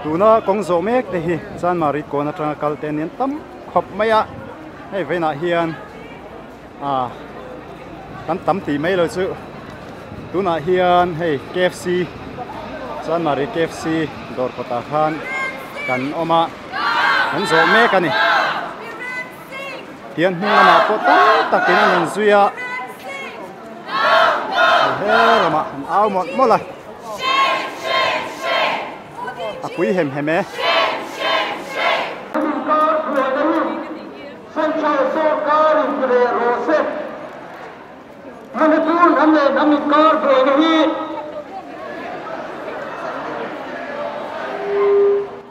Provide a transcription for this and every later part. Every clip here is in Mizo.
Tuna kawng zawh mek te hi Chanmari kawn atanga kal te anian tam khawp mai a, hei vawiinah hian ah kan tam tih mai lo chu tunah hian hei KFC Chanmari KFC dawr kawtah khan kan awm a, kan zawh mek a ni. Tian hnung lamah pawh tam takin an rawn zui a, he lamah an au mawlh mawlh a, a pui hem hem e.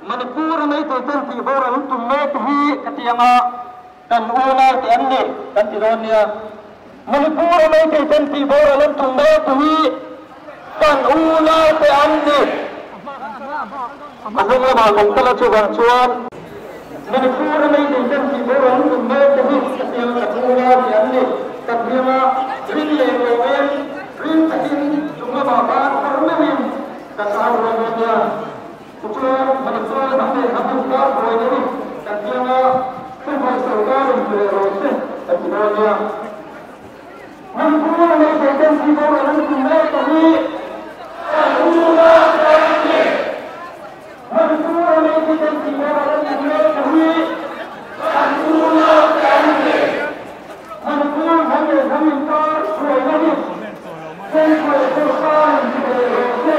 Manipur a Meitei ten tih bawr an tum mek hi hetiang a kan unau te an ni kan ti dawn nia. Manipur a Meitei ten tih bawr an tum mek hi kan unau te an ni. A hnung lamah kan kal a chuvang chuan Manipur a Meitei ten tih bawr an tum mek hi hetiang a kan unau te an ni kan hliam a, ring leh lawm em, ring takin chung lamah khan har meuhin kan au dawn nia. Tichuan, Manipur hnam leh hnam inkar buaina hi kan piang a, thuhmai sorkar in ti leh rawh se kan ti dawn nia. Manipur Meitei ten ti boral an tum mek ta hi kan unau kan ni. Manipur Meitei ten ti boral an tum mek ta hi kan unau kan ni. Manipur hnam leh hnam inkar buaina hi Central sorkar in ti leh rawh se.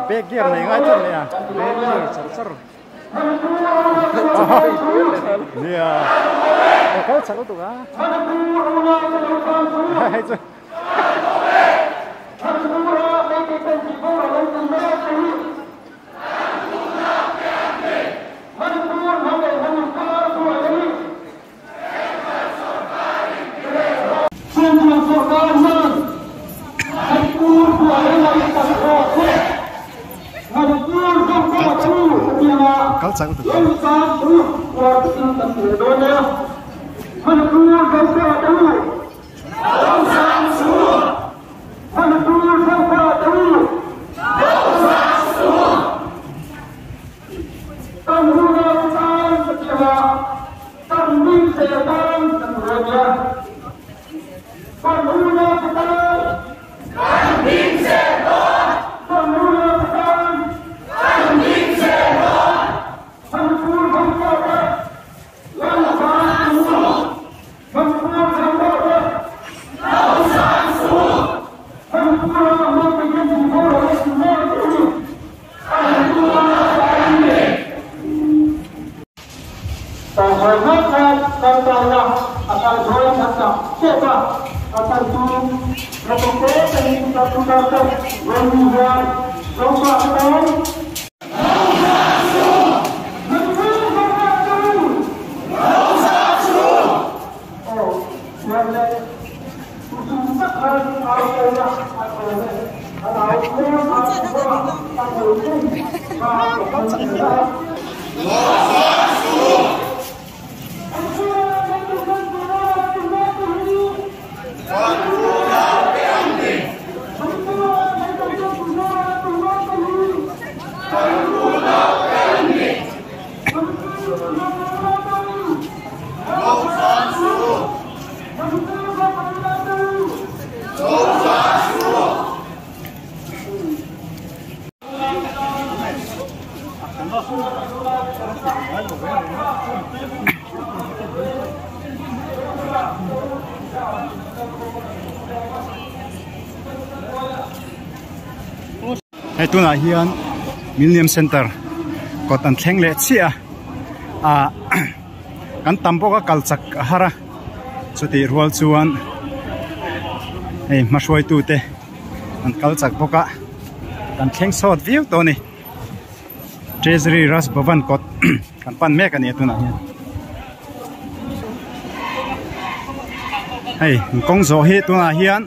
Back gear nei ngai tlat mai a back gear char char. Nia a kal chak lutuk a hei chu Kal chak lutuk Hei tunah hian Millennium Center kawt an thleng leh chiah a ah kan tam bawk a kal chak a har a chutih rual chuan hei hmahruaitu te an kal chak bawk a kan thleng sawt viau tawh a ni. Treasury Raj Bhavan kawt kan pan mek a ni a tunah hian. Hei kawng zawh hi tunah hian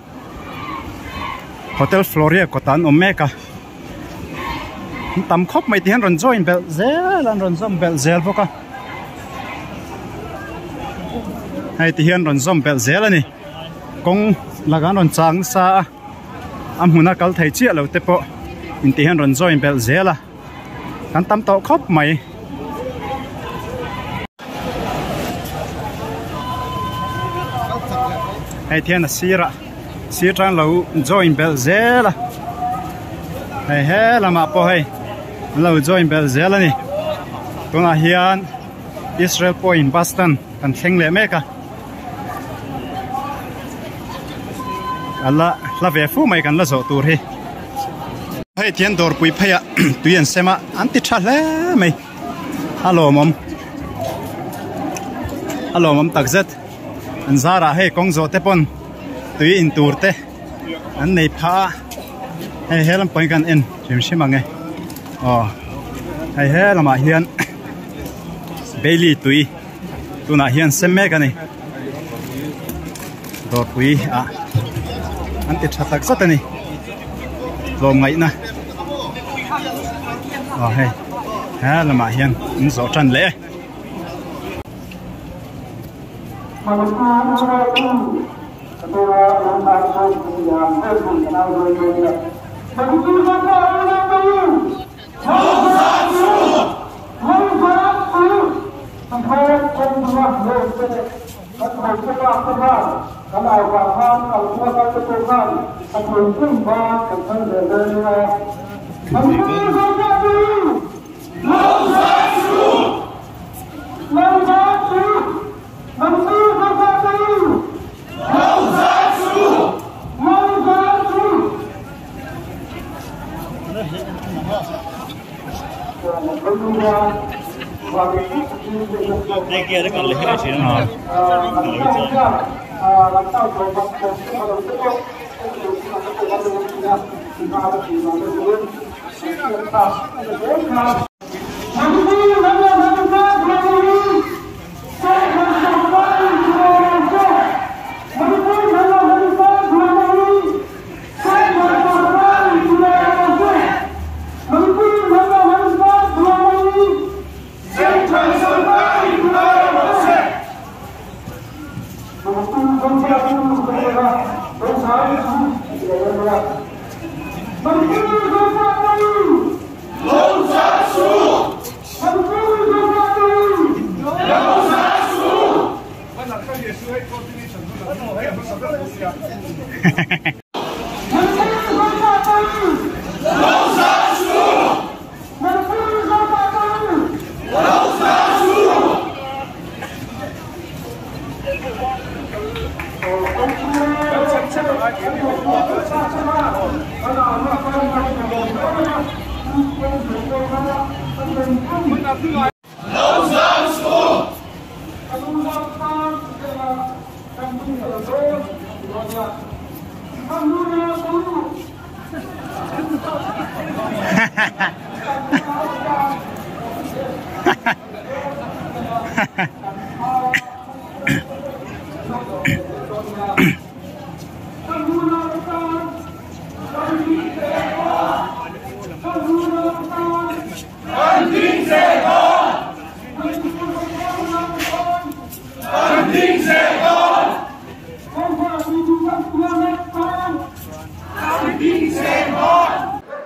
Hotel Floria kawtah an awm mek a an tam khawp mai ti hian rawn join belh zel a an rawn zawm belh zel bawk a hei ti hian rawn zawm belh zel a ni kawng lakah an rawn chang nasa a a hmuna kal thei chiah lo te pawh intih hian rawn join belh zel a. Kan tam tawh khawp mai. Hei thian a sirah sir tan lo join belh zel a hei he lamah pawh hei an lo join belh zel a ni tunah hian Israel Point bus stand kan thleng leh mek a a la hla ve fu mai kan la zawh tur hi. Hei tian dawrpui pheiah tui an sem a, an ti tha hle mai. A lawmawm. A lawmawm takzet. An zarah hei kawng zawh te pawn tui in tur te an nei phah a. Hei he lam pawhin kan en hrim hrim ang e. Aw hei he lamah hian Bailey tui tunah hian sem mek a ni. Dawrpui ah an ti tha tak zet a ni tlawmngaihna aw hei he lamah hian an zawh tan leh e.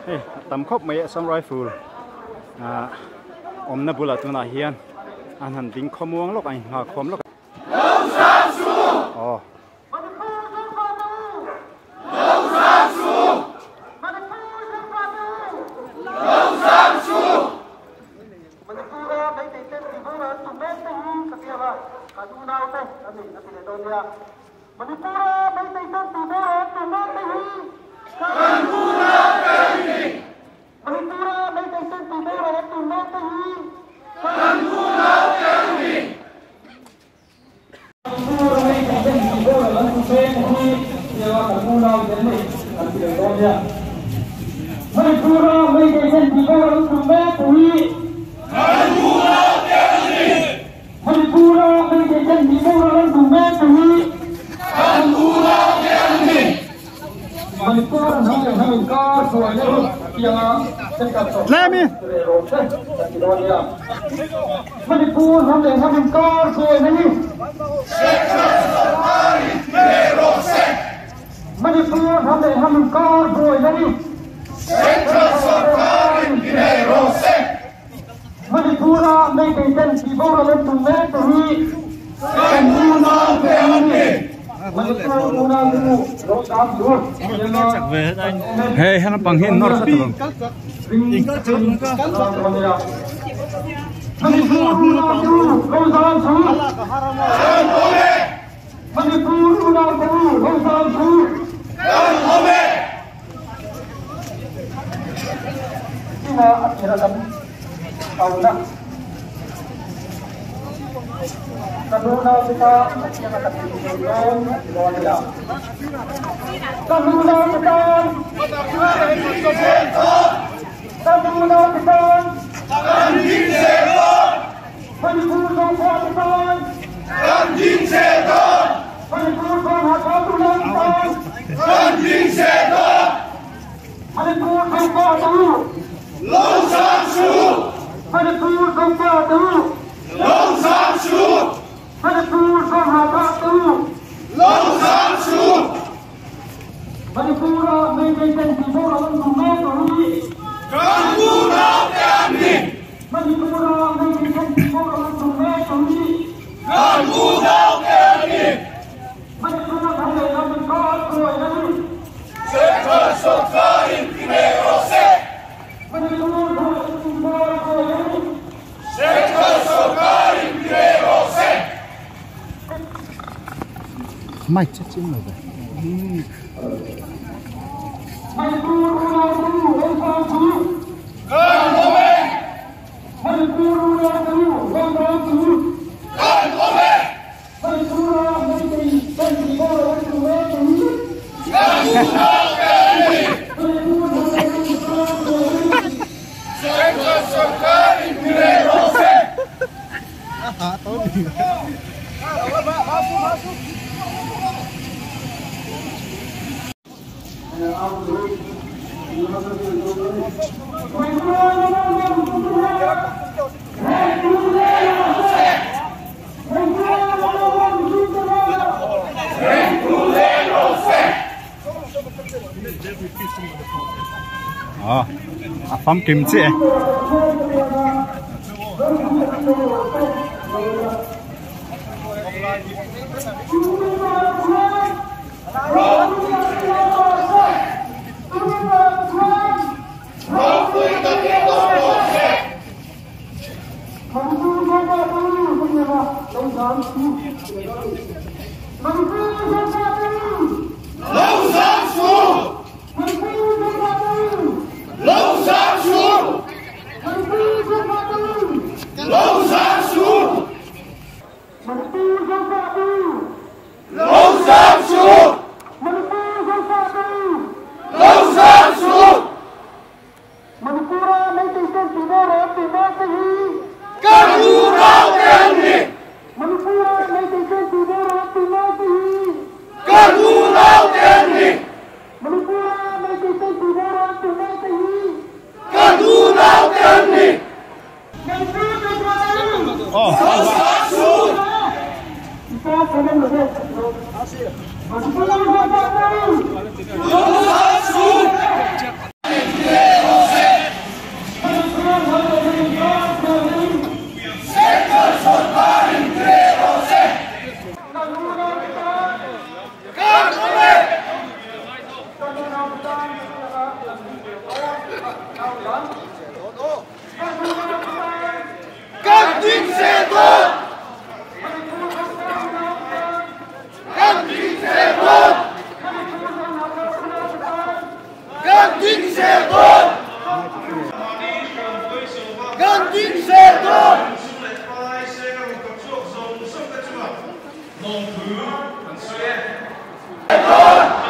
Hei a tam khawp mai Assam Rifle ah awmna bulah tunah hian an han ding khawmuang lawk a innghakhawm lawk a. Aw. Tlemi. Manipur hnam leh hnam inkar buaina hi Manipur hnam leh hnam inkar buaina hi Manipur-a Meitei ten tihboral an tum mek te hi kan unau te an ni. Manipur unau te u lo dam tur Hei he naupang hi nawr tlat alawm. Manipur unau te u lo zam chu Manipur unau te u lo zam chu Ina a tira kan auna kan unau te tan a thiang a kan tih tur dawn a ti dawn a nia. Kan unau te tan Kan unau te tan Manipur Zokhua te tan Manipur Zohnahthlak unau te tan Manipur Zokhua te u Manipur Zokhua te u Manipur Zohnahthlak te u Manipur-a Meitei ten tihboral an duh mek a hi. Manipur-a Meitei ten tihboral an duh mek a hi. Manipur hnam leh hnam inkar buaina hi. Manipur hnam leh hnam inkar buaina hi. Mic che chin lo ve. Manipur unau te u lo zam chu. Manipur unau te u lo zam chu. Manipur-a Meitei ten tihboral an duh mek a hi. Manipur hnam leh hnam inkar buaina hi. Ờ, a famkim chiah e.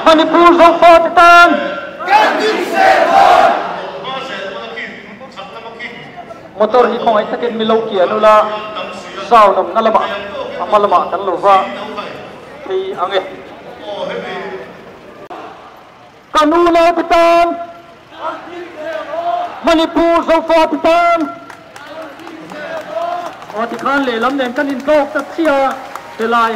Manipur Zofate tan Motor hi khawngaih takin milo kian ula zau nawmna lamah a hma lamah kan lo va phei ang e. Ka nu leh pi tan. Manipur Zofate tan aw tikhan lehlam nen kan intawk ta chiah a helai.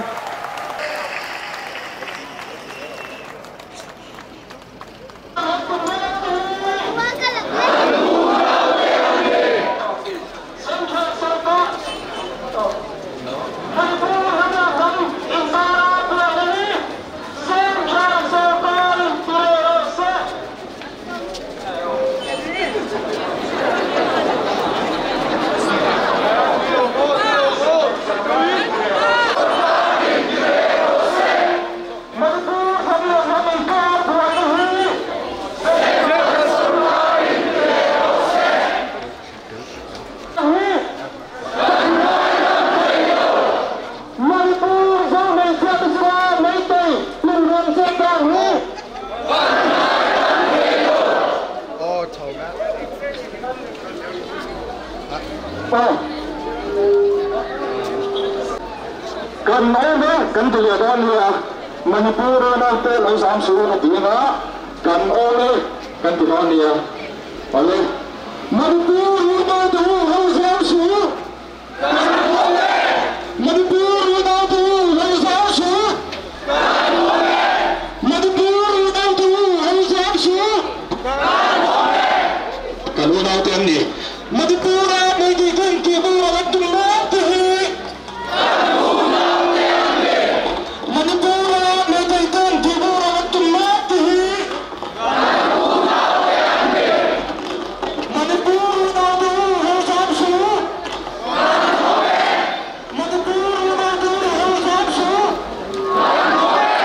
Kan awm e, kan ti leh dawn nia. Manipur unaute lo zam suh a ti anga, kan awm e, kan ti dawn nia. Awle. Manipur unaute u lo zam suh. Kan awm e. Manipur unaute u lo zam suh. Kan awm e. Manipur unaute u lo zam suh. Kan awm e. Kan unaute an ni. Manipur-a Modi ten tih bur a kan tum mek te hi kan unaute an ni. Manipur-a Modi ten tih bur a kan tum mek te hi kan unaute an ni. Manipur unaute u ho zam suh. Kan awm e. Manipur unaute u ho zam suh. Kan awm e.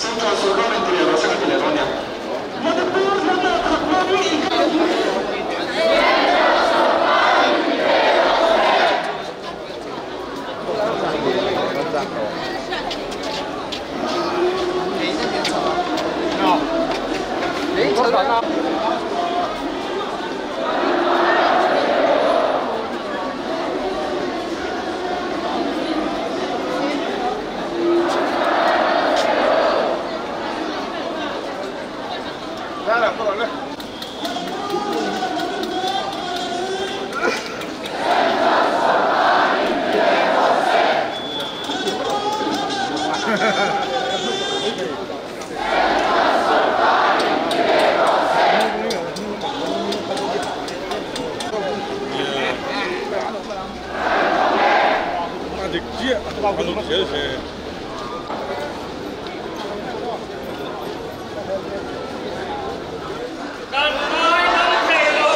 Central sorkar in ti leh rawh se kan ti leh dawn nia. Manipur hnamah khat pawh hi in kal hi. Central sorkar in ti leh rawh se. Kan ngai dam thei lo.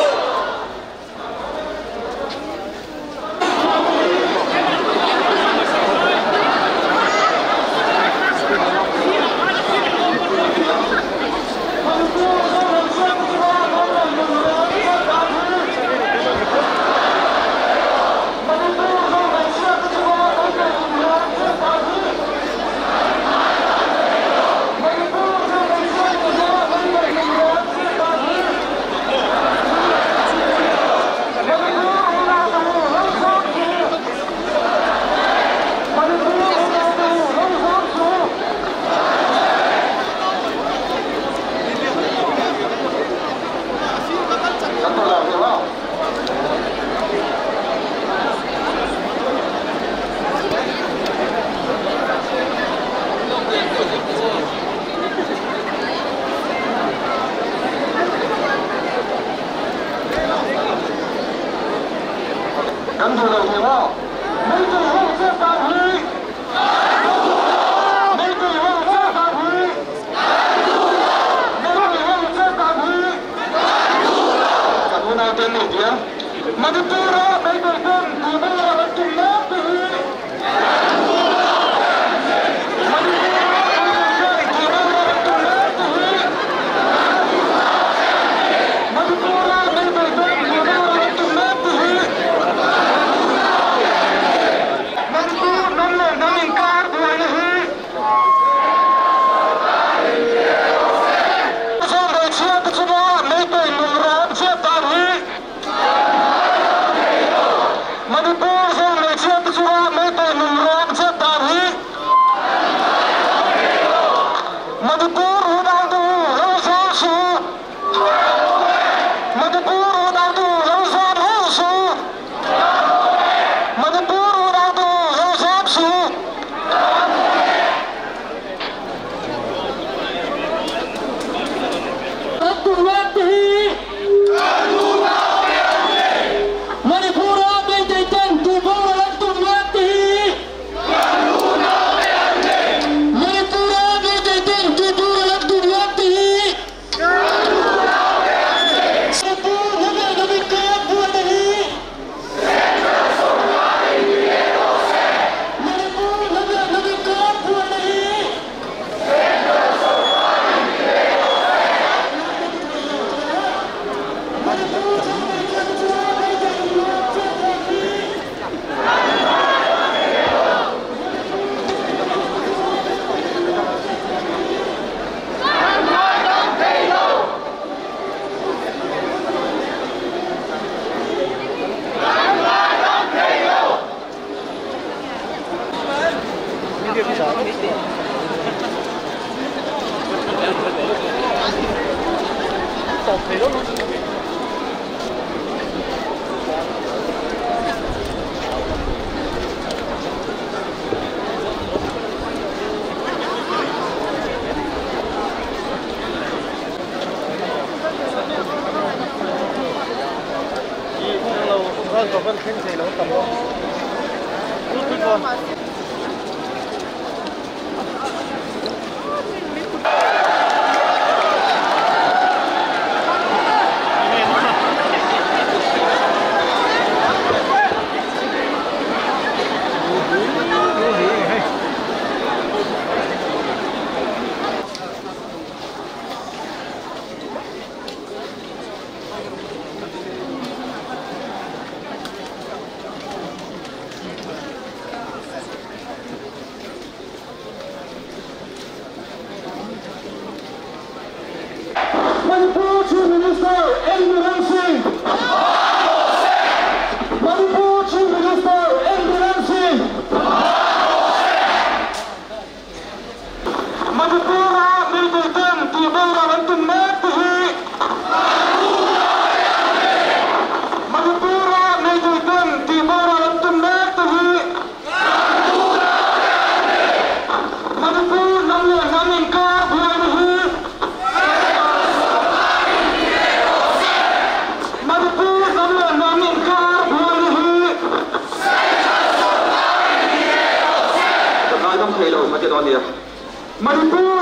Kan duh lo thei maw? Meitei ho chet dan hi Meitei ho chet dan hi Meitei ho chet dan hi Kan unaute an ni tia Manipur-a Meitei ten tihbur a kan tum mek te hi Manipur-a Meitei ten tihbur a kan tum mek te hi Manipur-a Meitei ten tihbur a kan tum mek te hi Manipur hnam leh hnam inkar buaina hi Mizoram hmeichhiate chunga Meitei nunram chhiat dan hi Manipur Zoram hmeichhiate chunga Meitei nunram chhiat. Manipur Chief Minister N Biren Singh Manipur Chief Minister N Biren Singh Manipur-a mipuiten tihboral an tum mek te hi Manipur-a mipuiten tihboral an tum mek te hi Manipur hnam leh hnam inkar buaina hi Manipur hnam leh hnam inkar buaina hi Ka ngaidam thei lo ka ti dawn nia. Manipur